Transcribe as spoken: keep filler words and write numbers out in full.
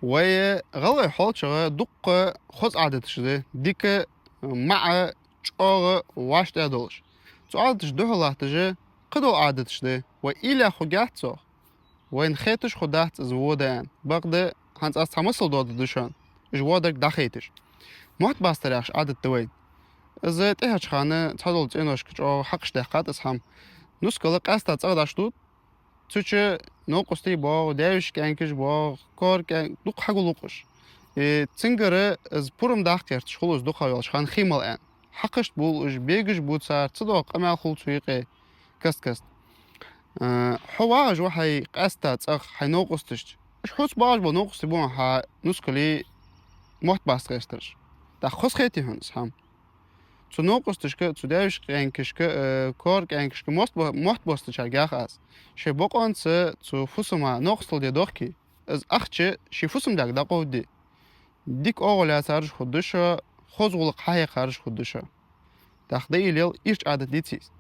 Вай гӀалгӀай хьоалчагӀа дуккха хоза Ӏадаташ да, дика, маӀа, чӀоагӀа вӀаштӀехьа долаш. Цу Ӏадаташта духьал латташ кхыдола Ӏадаташ да, вай уйла е хургьяц цох, вайна хеташ хургдац из во да аьнна. Бакъда хӀанз аз цхьа масал доаду шоана, уж во дарга дӀахайташ. Мотт бастар яхаш Ӏадат да вайна. Из тӀехьарча хана цхьадола цӀеношка чӀоагӀа хьакъаш даьккхад из хӀама. Нускал къаьстта цӀагӀа дӀадоагӀаш да, цу чу новкъостий боагӀа, девеший кӀаьнкаш боагӀа, кора кӀаьнк-, дукха хьагуллу уж. Э, цунгара из пурам даккха гӀерташ хул из дукха йолча хана хий мала аьнна. Хьакхашта бувл уж, бегаш бу цар, ца догӀа къамаьл хул цу юкъе каст-каста. Э, хьо вагӀаш ва хьай къаьстта цӀагӀа, хьай новкъосташца. Уж хьоца багӀаш бола новкъостий ба хьа нускалий мотт баста гӀертараш. ТӀаккха хоза хетий хьона из хӀама? Цу новкъосташка, цу девеший кӀаьнкашка, э, кора кӀаьнкашка мотт бо-, мотт бостачарга йоах аз: шоай бокъонца цу фусама новкъостал де дохке, из ахча ший фусамдаьга дӀакховдаде. Дика оагӀув лаьцараш хургда шо, хоза гӀулакх хьахьекхараш хургда шо. ТӀаккха дӀаийла, иштта Ӏадат деций из?